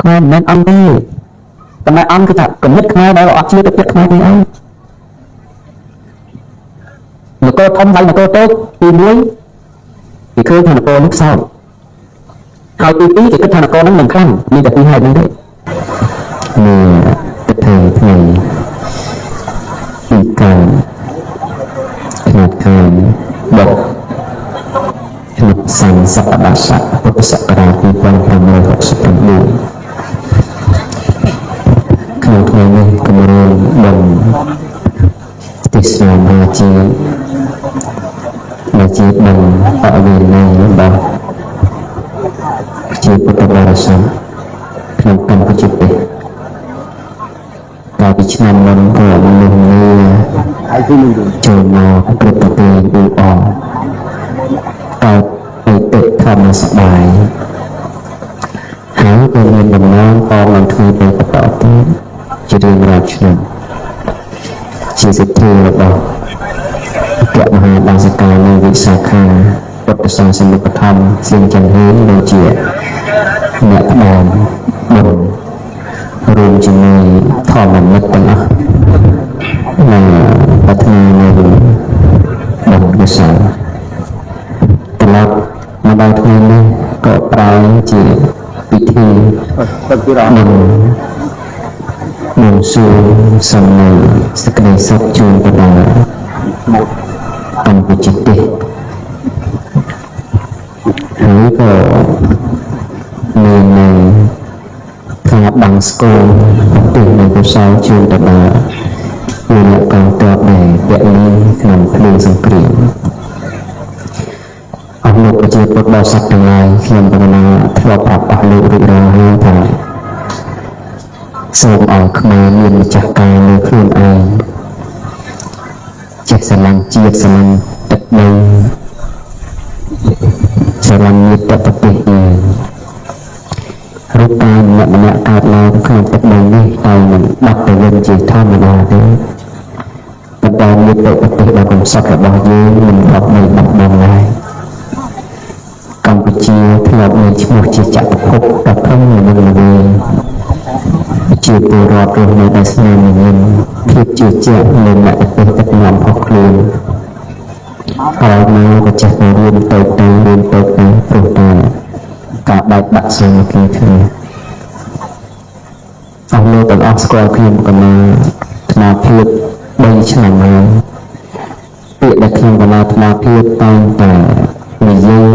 ខ្មែរមិនមែនអន់ទេប៉ុន្តែអន់គឺថាគំនិតខ្មែរដែលអត់ជឿទឹកចិត្តខ្មែរទេឯងនគរធំវាយនគរតូចទី1គេឃើញថានគរនេះខ្សោយហើយទី2គេគិតថានគរហ្នឹងមិនខ្លាំងមានតែពីរហេតុហ្នឹងទេ នេះទិដ្ឋិថ្ងៃពីកាលຂະຫນາດខែបុកឆ្នាំស័ង្កសកបាស័កពុទ្ធសករាជ2569ក្នុងថ្ងៃនេះគម្រោងបុណ្យទេសនាមហាជាតិដែលជាបុណ្យបវេណីរបស់ជាពុទ្ធបរិស័ទក្នុងកម្ពុជាទេសកាលពីឆ្នាំមុនក៏មនុស្សនេះចូលមកព្រឹត្តិការណ៍អ៊ូអរតើបិទធម្មសបាយហើយក៏មានដំណងតនឹងធ្វើទៅបន្តទៀតជារៀងរាល់ឆ្នាំជាសិទ្ធិរបស់អគ្គមហាបាសិកានៃវិសាខាពុទ្ធសាសនិកធម្មសៀងចិនហេងដូចជាអ្នកផ្ដើមបុណ្យរួមជាមួយធម្មមិត្តទាំងអស់នៅប្រាថ្នានៅបុណ្យកុសលត្រឡប់មកដល់ថ្ងៃនេះក៏ប្រែជាពិធីនឹងនឹងសួរសំណេរសេចក្តីសុខជូនទៅដល់កម្ពុជាទេសហើយក៏មាននៅការបង្ស្កូលប្រទេសនៃកុសលជូនទៅដល់ពលរដ្ឋកងទ័ពដែលពាក់លីក្នុងភ្លើងសង្គ្រាមអស់លោកប្រជាពុទ្ធបរិស័ទទាំងឡាយខ្ញុំករុណាធ្លាប់ប្រាប់អស់លោករួចរាល់ហើយថាសូមឲ្យខ្មែរមានម្ចាស់ការលើខ្លួនឯងចេះស្រឡាញ់ជាតិស្រឡាញ់ទឹកដីស្រឡាញ់ញាតិប្រទេសយើងរូបកាយម្នាក់ម្នាក់កើតឡើងក្នុងទឹកដីនេះតែនឹងបាត់ទៅវិញជាធម្មតាទេប៉ុន្តែញាតិប្រទេសដ៏កំសត់របស់យើងមិនធ្លាប់មានបាត់បង់ឡើយកម្ពុជាធ្លាប់មានឈ្មោះជាចក្រភពដ៏ធំល្វឹងល្វើយជាពលរដ្ឋរស់នៅដោយស្នាមញញឹមភាពជឿជាក់លើអ្នកប្រទេសដឹកនាំរបស់ខ្លួនក្រោយមកក៏ចេះតែរួមតូចទៅរួមតូចទៅព្រោះតែការបែកបាក់សាមគ្គីគ្នាអស់លោកទាំងអស់ស្គាល់ខ្ញុំកណាអាត្មាភាព3ឆ្នាំហើយពាក្យដែលខ្ញុំកណាអាត្មាភាពតែងតែនិយាយ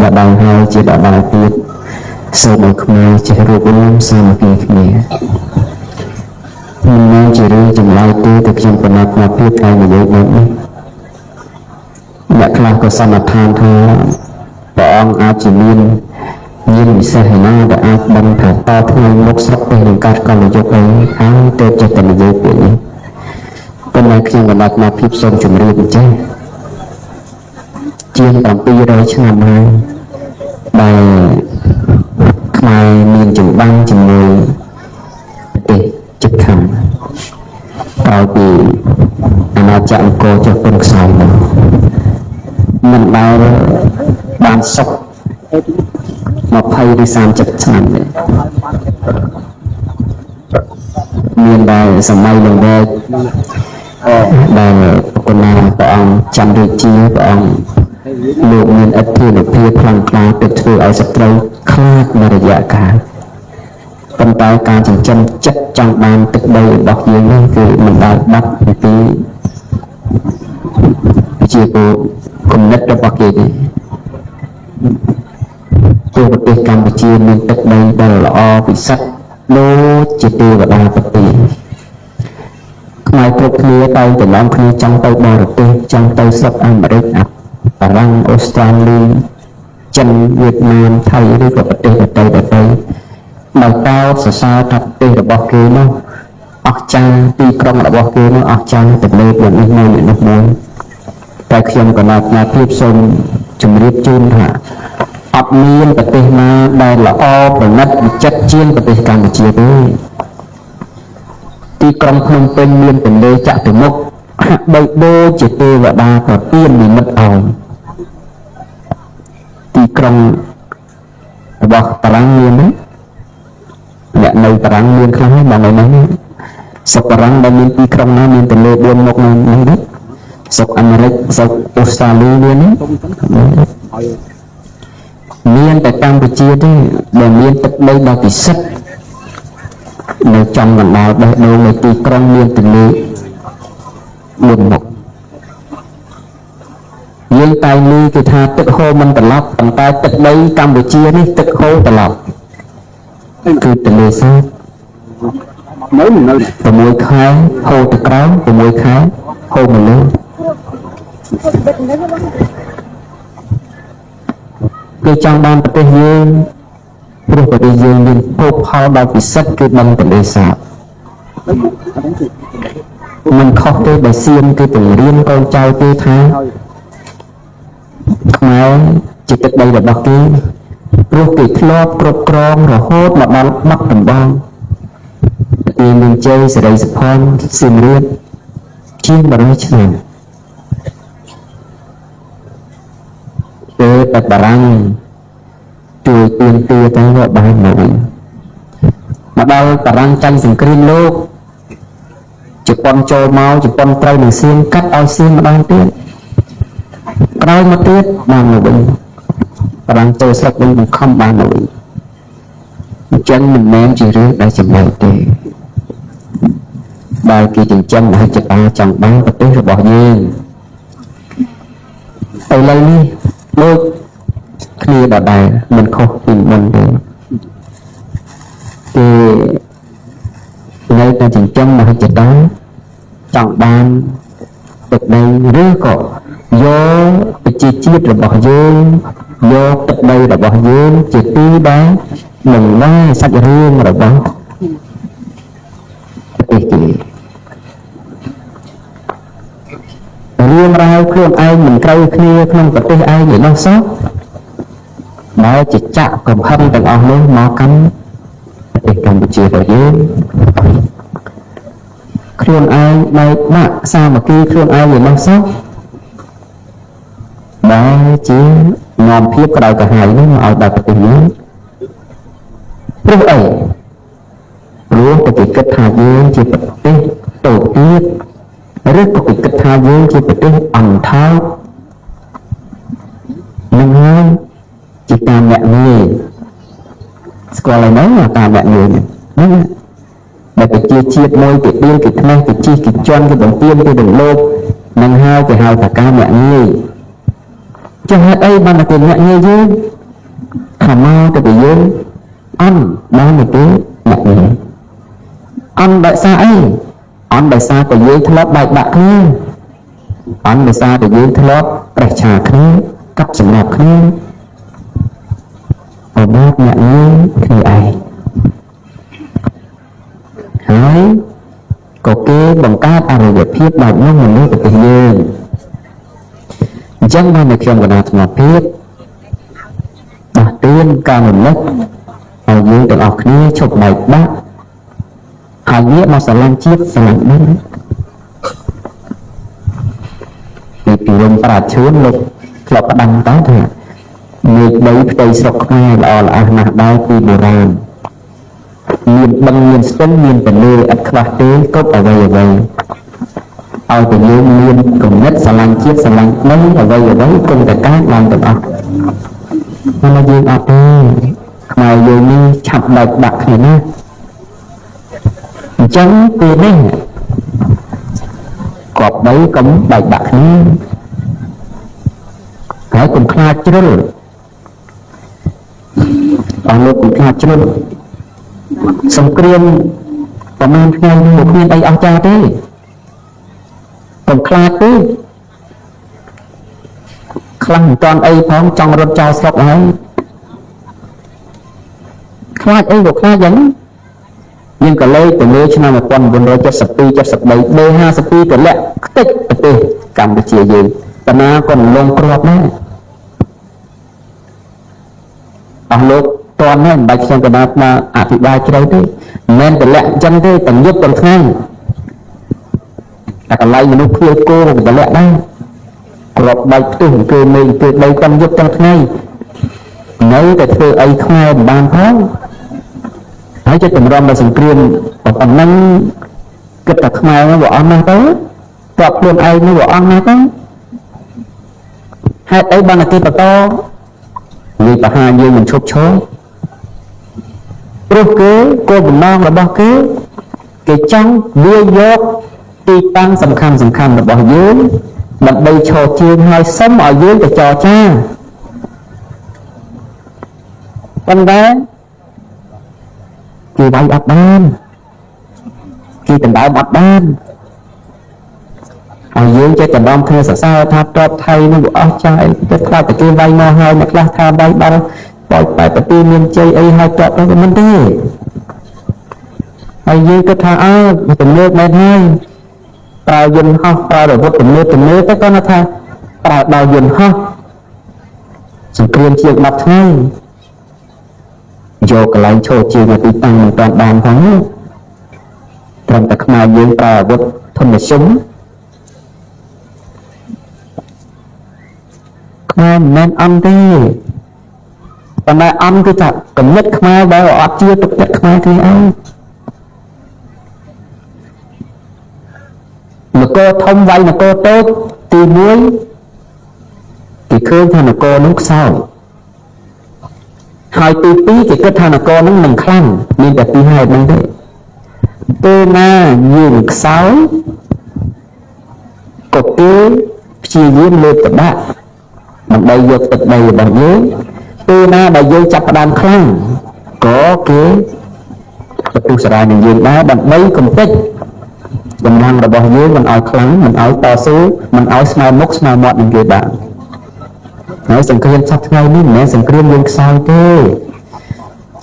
ដដែលហើយជាដដែលទៀតសូមឲ្យខ្មែរចេះរួបរួមសាមគ្គីគ្នាមិនមែនជារឿងចម្លែកទេតែខ្ញុំកណាអាត្មាភាពតែនិយាយបែបនេះអ្នកខ្លះក៏សន្និដ្ឋានថាព្រះអង្គអាចជាមានញាណវិសេសឯណាដែលអាចដឹងថាតថ្ងៃមុខស្រុកទេសនឹងកើតកលយុគអីហើយទៅចេះតែនិយាយពាក្យនេះប៉ុន្តែខ្ញុំកណាអាត្មាភាពសូមជម្រាបអញ្ចឹងជាង700ឆ្នាំហើយដែលខ្មែរមានចម្បាំងជាមួយប្រទេសជិតខាងក្រោយពីអាណាចក្រអង្គរចុះពុនខ្សោយមកមិនដែលបានសុខ20ឬ30ឆ្នាំទេមានតែសម័យលង្វែកដែលប្រគុណណាព្រះអង្គច័ន្ទរាជាព្រះអង្គលោកមានឥទ្ធិនុភាពខ្លាំងក្លាទៅធ្វើឲ្យសត្រូវខ្លាចមួយរយៈកាលប៉ុន្តែការចិញ្ចឹមចិត្តចង់បានទឹកដីរបស់យើងនេះគឺមិនដែលបាត់ពីប្រជាពលគំនិតរបស់គេទេទោះប្រទេសកម្ពុជាមានទឹកដីដ៏ល្អពិសិដ្ឋដូចជាទេវតាប្រទេសខ្មែរគ្រប់គ្នាតែងតែនាំគ្នាចង់ទៅបរទេសចង់ទៅស្រុកអាមេរិកបារាំងអូស្ត្រាលីចិនវៀតណាមថៃឬក៏ប្រទេសដទៃដទៃដោយតោតសរសើរថាប្រទេសរបស់គេនោះអស្ចារ្យទីក្រុងរបស់គេនោះអស្ចារ្យទំនើបយ៉ាងនេះមួយយ៉ាងនោះមួយតែខ្ញុំកណាត់ណាភាពសូមជម្រាបជូនថាអត់មានប្រទេសណាដែលល្អប្រណិតវិចិត្រជាងប្រទេសកម្ពុជាទេទីក្រុងភ្នំពេញមានទន្លេចតុមុខហាក់បីដូចជាទេវតាប្រទាននិមិត្តឲ្យទីក្រុងរបស់បារាំងមានទេ បារាំងមានខ្លះហើយបងឯនេះស្រុកបារាំងដែលមានទីក្រុងណាមានទន្លេ4មុខនៅនេះទេស្រុកអាមេរិកស្រុកអូស្ត្រាលីមានមានតែកម្ពុជាទេដែលមានទឹកដីដ៏ពិសិដ្ឋនៅចំកណ្ដាលបេះដូងនៃទីក្រុងមានទន្លេ4មុខយើងតែលឺគេថាទឹកហូរមិនត្រឡប់ប៉ុន្តែទឹកដីកម្ពុជានេះទឹកហូរត្រឡប់គឺទន្លេសាបនៅ6ខែហូរទៅក្រោម6ខែហូរមកលើគេចង់បានប្រទេសយើងព្រោះប្រទេសយើងមានភោគផលដ៏ពិសិដ្ឋគឺបឹងទន្លេសាបមិនខុសទេដែលសៀមគេបង្រៀនកូនចៅគេថាខ្មែរជាទឹកដីរបស់គេព្រោះគេធ្លាប់គ្រប់គ្រងរហូតមកដល់បាត់ដំបងទីមានជ័យសេរីសុផាន់សៀមរាបជាង100ឆ្នាំពេលតែបារាំងជួយទាមទារទៅក៏បានមកវិញមកដល់បារាំងចាញ់សង្គ្រាមលោកជប៉ុនចូលមកជប៉ុនត្រូវនឹងសៀមកាត់ឲ្យសៀមម្ដងទៀតក្រោយមកទៀតបានមកវិញបារាំងចូលស្រុកវិញបង្ខំបានមកវិញអញ្ចឹងមិនមែនជារឿងដែលចម្លែកទេដែលគេចិញ្ចឹមមហិច្ឆតាចង់បានប្រទេសរបស់យើងឥឡូវនេះដូចគ្នាដដែលមិនខុសពីមុនទេគេនៅតែចិញ្ចឹមមហិច្ឆតាចង់បានទឹកដីឬក៏យកប្រជាជាតិរបស់យើងយកទឹកដីរបស់យើងជាទីដែលនឹងណែសាច់រឿងរបស់ប្រទេសគេរឿងរ៉ាវខ្លួនឯងមិនត្រូវគ្នាក្នុងប្រទេសឯងឯនោះសោះដែលជាចាក់កំហឹងទាំងអស់នោះមកកាន់ប្រទេសកម្ពុជារបស់យើងខ្លួនឯងបែកបាក់សាមគ្គីខ្លួនឯងឯនោះសោះដែលជានាំភាពក្តៅក្រហាយនោះមកឲ្យដល់ប្រទេសយើងព្រោះអីព្រោះតែគេគិតថាយើងជាប្រទេសតូចទាបឬក៏គេគិតថាយើងជាប្រទេសអន់ថោកនឹងហើយជាការអ្នកងាយស្គាល់ហើយណាតាមអ្នកងាយហ្នឹងដែលប្រជាជាតិមួយគេដៀលគេថ្មេះគេជិះគេជន់គេបំពេញគេរំលោភនឹងហើយគេហៅថាការអ្នកងាយចុះហេតុអីបានតែគេអ្នកងាយយើងថាមកទៅពីយើងអន់បានទៅអ្នកងាយអន់ដោយសារអីអន់ដោយសារតែយើងធ្លាប់បែកបាក់គ្នាអន់ដោយសារតែយើងធ្លាប់ប្រេះឆាគ្នាកាប់សម្លាប់គ្នារបបអ្នកងាយគ្នាឯងហើយក៏គេបង្កើតអរិយភាពបែបនោះមកលើប្រទេសយើងអញ្ចឹងបាននៅខ្ញុំកណ្ដាលអាត្មាភាពដាស់តឿនការរំលឹកឲ្យយើងទាំងអស់គ្នាឈប់បែកបាក់ហើយងាកមកស្រឡាញ់ជាតិស្រឡាញ់ដីពីពីរំប្រាជ្ញឈួនលោកធ្លាប់ផ្ដាំតើថាមេឃដីផ្ទៃស្រុកខ្មែរល្អល្អះណាស់ដែរពីបុរាណមានបឹងមានស្ទឹងមានទន្លេឥតខ្វះទេគ្រប់អ្វីអ្វីឲ្យតែយើងមានគំនិតស្រឡាញ់ជាតិស្រឡាញ់ដីអ្វីអ្វីគង់តែកើតឡើងទាំងអស់ប៉ុន្តែយើងអត់ទេខ្មែរយើងនេះឆាប់បែកបាក់គ្នាណាអញ្ចឹងពេលនេះគប្បីកុំបែកបាក់គ្នាហើយកុំខ្លាចជ្រុលអស់លោកកុំខ្លាចជ្រុលសង្គ្រាមប្រហែលថ្ងៃនេះគ្មានអីអស្ចារ្យទេកុំខ្លាចទេខ្លាំងមិនតាន់អីផងចង់រត់ចោលស្រុកហើយខ្លាចអីក៏ខ្លាចយ៉ាងយើងក៏លេខទៅលើឆ្នាំ1972 73 B52 ទម្លាក់ខ្ទេចប្រទេសកម្ពុជាយើងតាណាក៏នឹងលងគ្រាប់ដែរអស់លោកតន់ហើយមិនបាច់ខ្ញុំកណ្ដាលមកអធិប្បាយជ្រៅទេមិនមែនទម្លាក់អញ្ចឹងទេទាំងយប់ទាំងថ្ងៃតែកន្លែងមនុស្សខ្វៀលគោក៏ទម្លាក់ដែរគ្រាប់បែកផ្ទុះអង្គើមេអង្គើដីទាំងយប់ទាំងថ្ងៃនៅតែធ្វើអីខ្មែរមិនបានផង ហើយចិត្តតម្រាំដល់សង្គ្រាមប៉ុណ្ណឹងគិតតែខ្មែរវាអស់ណាស់ទៅតបខ្លួនឯងនោះវាអស់ណាស់ទៅហេតុអីបានតែគេបន្តនិយាយបហាយើងមិនឈប់ឈរព្រោះគេគោលបំណងរបស់គេគេចង់វាយកទីតាំងសំខាន់សំខាន់របស់យើងដើម្បីឈរជើងហើយសុំឲ្យយើងទៅចរចាប៉ុន្តែគេវាយអត់បានគេដណ្ដើមអត់បានហើយយើងចេះដណ្ដើមគ្នាសរសើរថាតបថៃនោះវាអស់ចាស់អីទៅខ្លាចតែគេវាយមកហើយអ្នកខ្លះថាវាយដល់បោចបែបប្រទីមានជ័យអីហើយតបទៅក៏មិនទេហើយយើងគិតថាអើទំនើបមែនហើយប្រើយន្តហោះប្រើអាវុធទំនើបទំនើបតែគាត់ថាប្រើដល់យន្តហោះសង្គ្រាមជាង10ថ្ងៃយកកន្លែងឈរជើងនៅទីតាំងមិនទាន់បានផងត្រឹមតែខ្មែរយើងប្រើអាវុធធនសុំខ្មែរមិនមែនអន់ទេប៉ុន្តែអន់គឺថាគំនិតខ្មែរដែលអត់ជឿទុកចិត្តខ្មែរគ្នាឯងនគរធំវាយនគរតូចទី1គេឃើញថានគរនោះខ្សោយហើយទី2គេគិតថានគរនោះនឹងខ្លាំងមានតែពីរហេតុហ្នឹងទេពេលណាយើងខ្សោយក៏គេព្យាយាមលើកតបាក់ដើម្បីយកទឹកដីរបស់យើងពេលណាដែលយើងចាប់ផ្ដើមខ្លាំងក៏គេបន្ទុះសារាយនឹងយើងដែរដើម្បីកំទេចកម្លាំងរបស់យើងមិនឲ្យខ្លាំងមិនឲ្យតស៊ូមិនឲ្យស្មើមុខស្មើមាត់នឹងគេបានហើយសង្គ្រាមសប្តាហ៍ថ្ងៃនេះមិនមែនសង្គ្រាមយើងខ្សោយទេ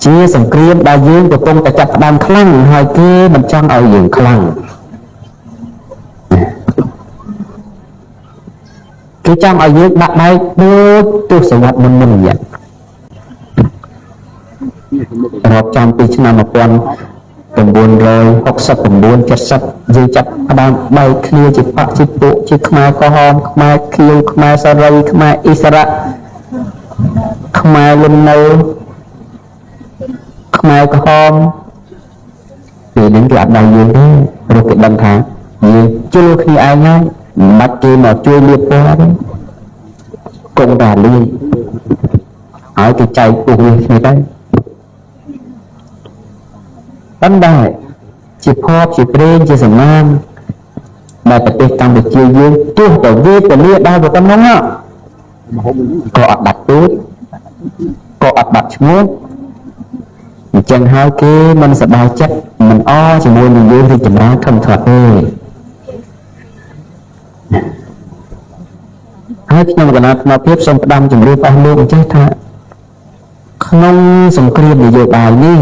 ជាសង្គ្រាមដែលយើងកំពុងតែចាប់ផ្ដើមខ្លាំងហើយគេមិនចង់ឲ្យយើងខ្លាំងគេចង់ឲ្យយើងបាក់បែកដូចទសវត្សរ៍មុនមុនយ៉ាងរាប់ចំពីឆ្នាំ1969 70យើងចាប់ផ្ដើមបែកគ្នាជាបកជាពួកជាខ្មែរក្រហមខ្មែរខៀវខ្មែរសេរីខ្មែរអ៊ីសរៈខ្មែរលំនៅខ្មែរក្រហមពេលនេះគេអត់ដល់យើងទេព្រោះគេដឹងថាយើងជឿគ្នាឯងហើយមិនបាច់គេមកជួយលាបពណ៌ទេគង់តែលាយហើយគេចែកពុះនេះគ្នាទៅប៉ុន្តែជាភពជាព្រេងជាសមានដែលប្រទេសកម្ពុជាយើងទោះតែវេទនាដល់ប៉ុណ្ណឹងក៏អត់បាត់ពូជក៏អត់បាត់ឈ្មោះអញ្ចឹងហើយគេមិនសប្បាយចិត្តមិនអជាមួយនឹងយើងរីកចម្រើនធំធាត់ទេហើយខ្ញុំកណាត់មកភាពសូមផ្ដាំជម្រាបអស់លោកអញ្ចេះថាក្នុងសង្គ្រាមនយោបាយនេះ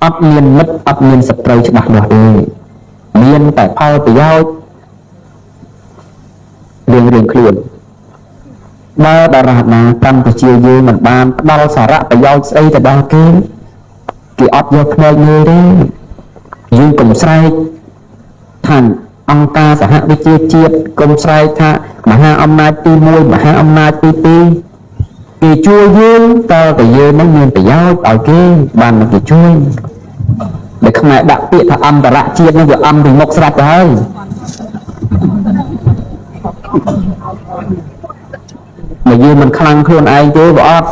អត់មានមិត្តអត់មានសត្រូវច្បាស់លាស់ទេមានតែផលប្រយោជន៍រៀងរៀងខ្លួនបើតារាណាកម្ពុជាយើងមិនបានផ្ដល់សារៈប្រយោជន៍ស្អីទៅដល់គេគេអត់យកភ្នែកមើលទេយើងកុំស្រែកថាអង្គការសហវិជាជាតិកុំស្រែកថាមហាអំណាចទី1មហាអំណាចទី2គេជួយយើងតើតែយើងនឹងមានប្រយោជន៍ឲ្យគេបានមកគេជួយដែលខ្មែរដាក់ពាក្យថាអន្តរជាតិនឹងវាអំពីមុខស្រាប់ទៅហើយបើយើងមិនខ្លាំងខ្លួនឯងទេវាអត់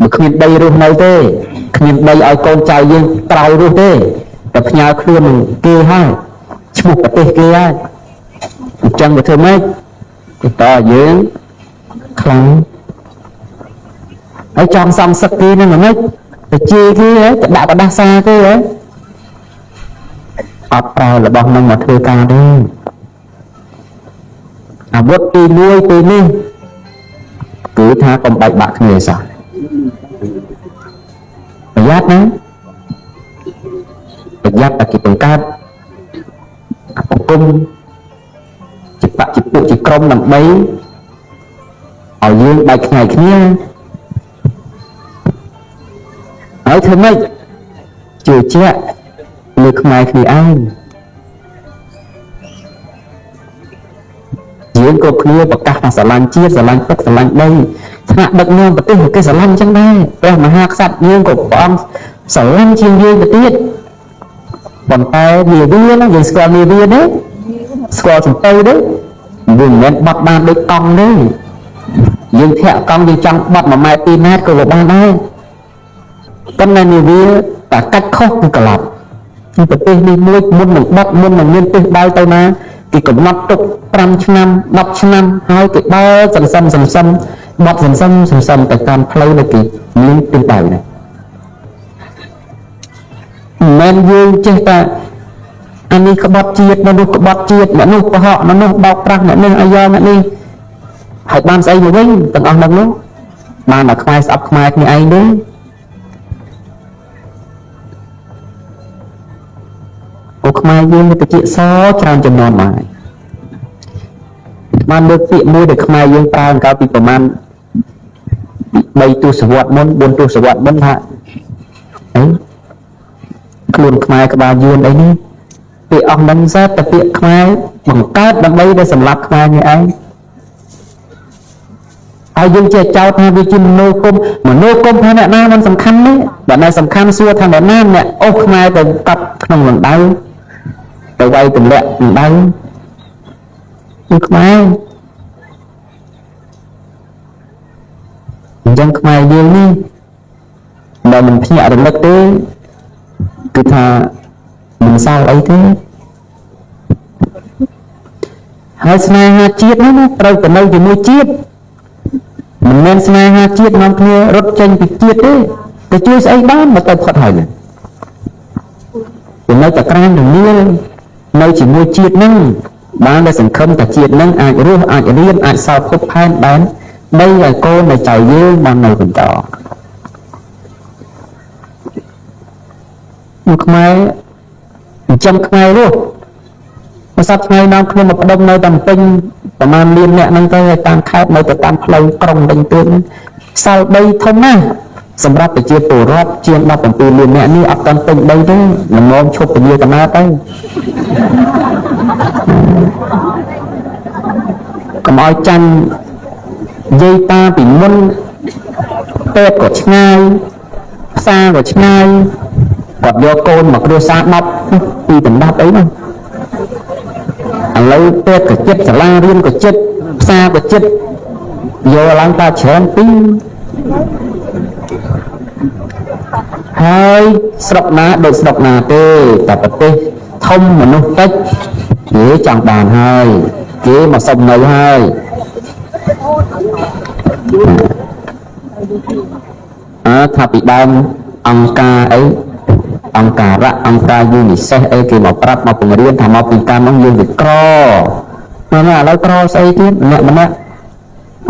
បើគ្មានដីរស់នៅទេគ្មានដីឲ្យកូនចៅយើងក្រោយរស់ទេតែផ្ញើខ្លួននឹងគេហើយឈ្មោះប្រទេសគេហើយអញ្ចឹងវាធ្វើម៉េចគេតយើងខ្លាំងហើយចង់សំសឹកគេនឹងហ្មងទៅជេរគេទៅដាក់បដាសាគេហ៎អត់ប្រើរបស់នឹងមកធ្វើការទេអាវុធទី1ទីនេះគឺថាកុំបែកបាក់គ្នាសោះប្រយ័ត្នណាប្រយ័ត្នតែគេបង្កើតអបង្គំជាបជាពួកជាក្រុមដើម្បីឲ្យយើងបែកខ្ញែកគ្នាហើយធ្វើម៉េចជឿជាក់លើខ្មែរគ្នាឯងយើងក៏គ្នាប្រកាសថាស្រឡាញ់ជាតិស្រឡាញ់ទឹកស្រឡាញ់ដីថ្នាក់ដឹកនាំប្រទេសគេស្រឡាញ់អញ្ចឹងដែរព្រះមហាក្សត្រយើងក៏ព្រះអង្គ ស្រឡាញ់ជាងយើងទៅទៀតប៉ុន្តែនាវាណាយើងស្គាល់នាវាទេស្គាល់សំពៅទេវាមិនមែនបត់បានដូចកង់ទេយើងធាក់កង់យើងចង់បត់1ម៉ែត្រ2ម៉ែត្រក៏វាបានដែរប៉ុន្តែនាវាតែកាច់ខុសគឺក្លាប់ប្រទេសនេះមួយមុននឹងបត់មុននឹងមានទិសដៅទៅណាគេកំណត់ទុក5ឆ្នាំ10ឆ្នាំហើយគេបើសន្សំសន្សំបត់សន្សំសន្សំទៅតាមផ្លូវដែលគេមានទិសដៅនេះមិនយើងចេះតែអានេះក្បត់ជាតិមនុស្សក្បត់ជាតិអ្នកនោះកុហកអ្នកនោះបោកប្រាស់អ្នកនេះអាយ៉អ្នកនេះហើយបានស្អីមកវិញទាំងអស់ហ្នឹងនោះបានតែខ្មែរស្អប់ខ្មែរគ្នាឯងទេអូខ្មែរយើងមានតិចសច្រើនចំនួនមកបានលើកពាក្យមួយដែលខ្មែរយើងប្រើកាលពីប្រមាណ3ទសវត្សរ៍មុន4ទសវត្សរ៍មុនថាអីខ្លួនខ្មែរក្បាលយួនអីនេះពាក្យអស់នឹងសែតតែពាក្យខ្មែរបង្កើតដើម្បីតែសម្រាប់ខ្មែរនេះឯងហើយយើងចេះចោទថាវាជាមនោគមមនោគមថាអ្នកណាមិនសំខាន់ទេបើអ្នកសំខាន់សួរថាអ្នកណាអ្នកអូសខ្មែរទៅកប់ក្នុងរណ្ដៅទៅវាយទម្លាក់រណ្ដៅគឺខ្មែរអញ្ចឹងខ្មែរយើងនេះបើមិនភ្ញាក់រលឹកទេគឺថាមិនសល់អីទេហើយស្នេហាជាតិនោះត្រូវទៅនៅជាមួយជាតិមិនមែនស្នេហាជាតិនាំគ្នារត់ចេញពីជាតិទេទៅជួយស្អីបានមកទៅផុតហើយវានៅតែក្រាញរមៀលនៅជាមួយជាតិនឹងបានតែសង្ឃឹមតែជាតិនឹងអាចរស់អាចរៀនអាចសោកភពផែនដែនដីឲ្យកូននៅចៅយើងបាននៅបន្តមកខ្មែរចិញ្ចឹមខ្មែររស់បើសប្តាហ៍ថ្ងៃនាំគ្នាមកផ្ដុំនៅតាមពេញប្រហែលលានអ្នកហ្នឹងទៅហើយតាមខេត្តនៅទៅតាមផ្លូវក្រុងដេញទួចសល់ដីធំណាស់សម្រាប់ប្រជាពលរដ្ឋជាង17លានអ្នកនេះអត់ទាន់ពេញដីទេល្មមឈប់ពលាកណាទៅកុំឲ្យចាញ់យាយតាពីមុនពេទ្យក៏ឆ្ងាយផ្សារក៏ឆ្ងាយគាត់យកកូនមកគ្រួសារ10ពីដណ្ដប់អីនោះឥឡូវពេទ្យក៏ចិត្តសាលារៀនក៏ចិត្តផ្សារក៏ចិត្តយកឡើងតាច្រើនពីហើយស្រុកណាដូចស្រុកណាទេតែប្រទេសធំមនុស្សតិចគេចង់បានហើយគេមកសុំនៅហើយអើថាពីដើមអង្គការអីអង្គការៈអង្គការយូនីសេฟអីគេមកប្រាប់មកពង្រៀនថាមកពីកាលនោះយើងវាក្រណាស់ឥឡូវក្រស្អីទៀតម្នាក់ម្នាក់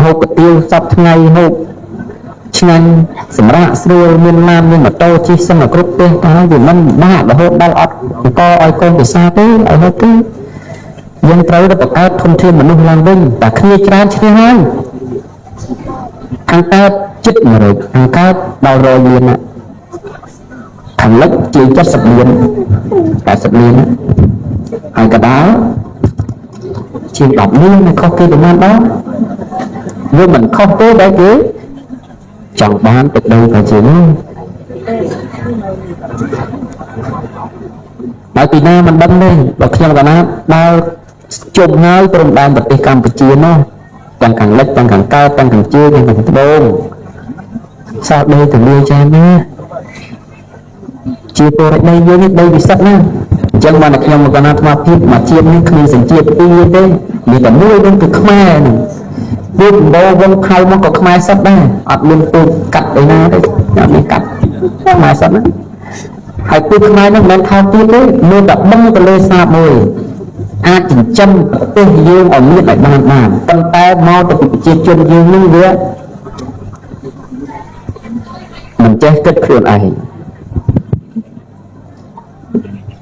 ហូបកាទៀវសប្តាហ៍ថ្ងៃហូបឆ្ងាញ់សម្រាប់ស្រួលមានឡានមានម៉ូតូជិះសឹងតែគ្រប់ផ្ទះតើវាមិនបាក់រហូតដល់អត់អង្គឲ្យកូនពិសាទេឲ្យហូបទេយើងត្រូវតែបង្កើតធនធានមនុស្សឡើងវិញតែគ្នាច្រើនឈ្នះហើយខាងកើតចិត្ត100ខាងកើតដល់100លានណាខាងលិចជាង70លាន80លានហើយកដាលជាង10លានខុសគេប្រហែលដល់វាមិនខុសទេដែលគេចង់បានទឹកដីក៏ជានោះហើយពីណាមិនដឹងទេបើខ្ញុំកណាដើរជុំហើយព្រំដែនប្រទេសកម្ពុជានោះទាំងខាងលិចទាំងខាងកើតទាំងខាងជើងទាំងខាងត្បូងសល់ដីទលាចាណាជាពលរដ្ឋដីយើងនេះដីពិសិដ្ឋណាអញ្ចឹងបានតែខ្ញុំមកកណាអាត្មាភាពមកជាតិនេះគ្មានសញ្ជាតិពីរទេមានតែមួយនឹងគឺខ្មែរហ្នឹងពូជម្បោវងផៅមកក៏ខ្មែរសុទ្ធដែរអត់មានពូជកាត់ឯណាទេអត់មានកាត់ខ្មែរសុទ្ធណាហើយពូជខ្មែរហ្នឹងមិនមែនថោកទៀតទេមានតែបឹងទន្លេសាបមួយអាចចិញ្ចឹមប្រទេសយើងឲ្យមានឲ្យបានបានប៉ុន្តែមកទៅពីប្រជាជនយើងនឹងវាមិនចេះគិតខ្លួនឯង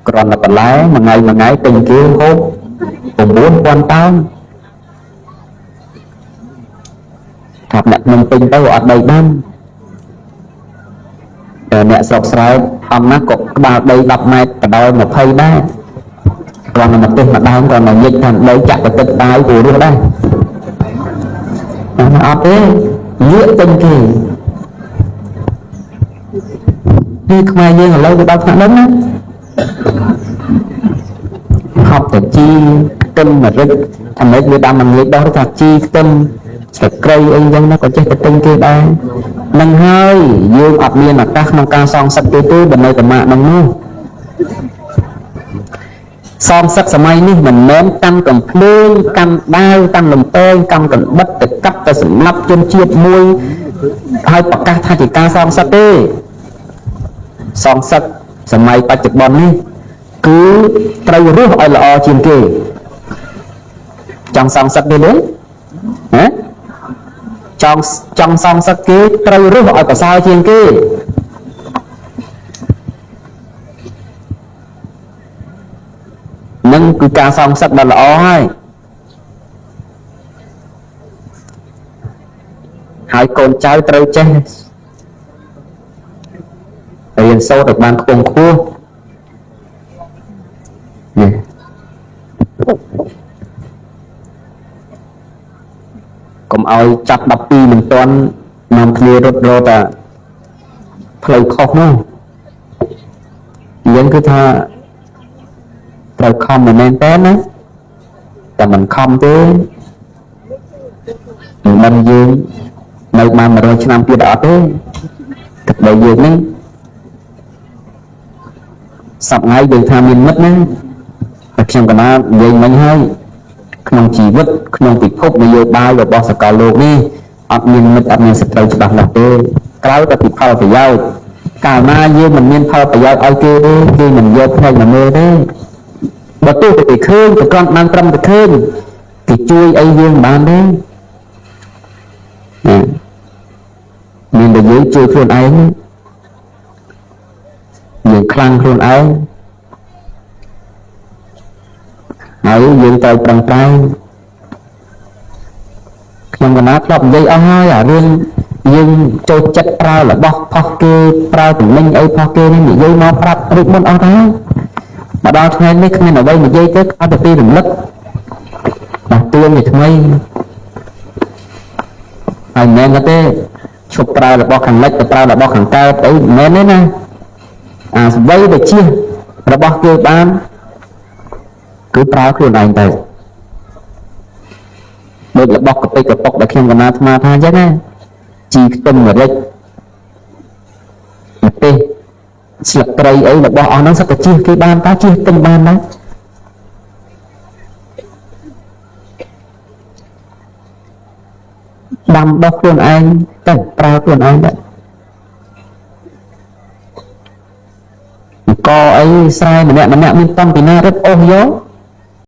គ្រាន់តែបន្លែមួយថ្ងៃមួយថ្ងៃទិញគេហូប9000តោនថាអ្នកភ្នំពេញទៅអត់ដីបានតែអ្នកស្រុកស្រែអំណាស់ក៏ក្បាលដី10ម៉ែត្របដោយ20ដែរគ្រាន់តែមកទេសម្ដងគ្រាន់តែញិចថាដីចាក់ទៅទឹកបាយព្រោះរស់ដែរអត់ទេងាកទិញគេ នេះខ្មែរយើងឥឡូវទៅដល់ថ្នាក់ហ្នឹងណាហប់តែជីខ្ទឹមម្រេចថាម៉េចវាដាំមិនងាយដោះថាជីខ្ទឹមស្លឹកគ្រៃអីចឹងណាក៏ចេះទៅទិញគេដែរនឹងហើយយើងអត់មានឱកាសក្នុងការសងសឹកគេទេបើនៅតែម៉ាក់នឹងនោះសងសឹកសម័យនេះមិនមែនកាន់កំភ្លើងកាន់ដាវកាន់លំពែងកាន់កណ្បិតទៅកាប់ទៅសម្លាប់ជនជាតិមួយហើយប្រកាសថាជាការសងសឹកទេសងសឹកសម័យបច្ចុប្បន្ននេះគឺត្រូវរស់ឲ្យល្អជាងគេចង់សងសឹកគេទេហ៎ចង់សងសឹកគេត្រូវរស់ឲ្យប្រសើរជាងគេនឹងគឺការសងសឹកដ៏ល្អហើយហើយកូនចៅត្រូវចេះរៀនសូត្រឲ្យបានខ្ពង់ខ្ពស់នេះកុំឲ្យចាប់12មិនទាន់នាំគ្នារត់រត់តែផ្លូវខុសនោះយើងគឺថាត្រូវខំមិនមែនទេណាតែមិនខំទេមិនដឹងយើងនៅបាន100ឆ្នាំទៀតអត់ទេទឹកដីយើងនេះសប្ងៃយើងថាមានមិត្តណាតែខ្ញុំកណានិយាយមិញហើយក្នុងជីវិតក្នុងពិភពនយោបាយរបស់សកលលោកនេះអត់មានមិត្តអត់មានសត្រូវច្បាស់លាស់ទេក្រៅតែពីផលប្រយោជន៍កាលណាយើងមិនមានផលប្រយោជន៍ឲ្យគេទេគេមិនយកភ្នែកមកមើលទេបើទោះតែគេឃើញក៏គ្រាន់បានត្រឹមតែឃើញគេជួយអីយើងមិនបានទេណាមានតែយើងជួយខ្លួនឯងយើងខ្លាំងខ្លួនឯងហើយយើងត្រូវប្រឹងប្រែងខ្ញុំកណាធ្លាប់និយាយអស់ហើយអារឿងយើងចូលចិត្តប្រើរបស់ផុសគេប្រើទំនិញអីផុសគេនេះនិយាយមកប្រាប់រួចមុនអស់ហើយមកដល់ថ្ងៃនេះគ្មានអ្វីនិយាយទេអត់ទៅពីរំលឹកបាស់ទួននេះថ្មីហើយមិនមែនទេឈប់ប្រើរបស់ខាងលិចទៅប្រើរបស់ខាងកើតអីមិនមែនទេណាអាស្វ័យដែលជារបស់គេបានគឺប្រើខ្លួនឯងទៅដូចរបស់កពិកកពុកដែលខ្ញុំកណាអាត្មាថាអញ្ចឹងណាជីខ្ទឹមម្រេចម្ទេសស្លឹកត្រីអីរបស់អស់ហ្នឹងសិតតែជិះគេបានតើជិះទិញបានដែរដាំដុះខ្លួនឯងទៅប្រើខ្លួនឯងទៅកអីស្រែម្នាក់ម្នាក់មានតំពីណារឹតអូសយក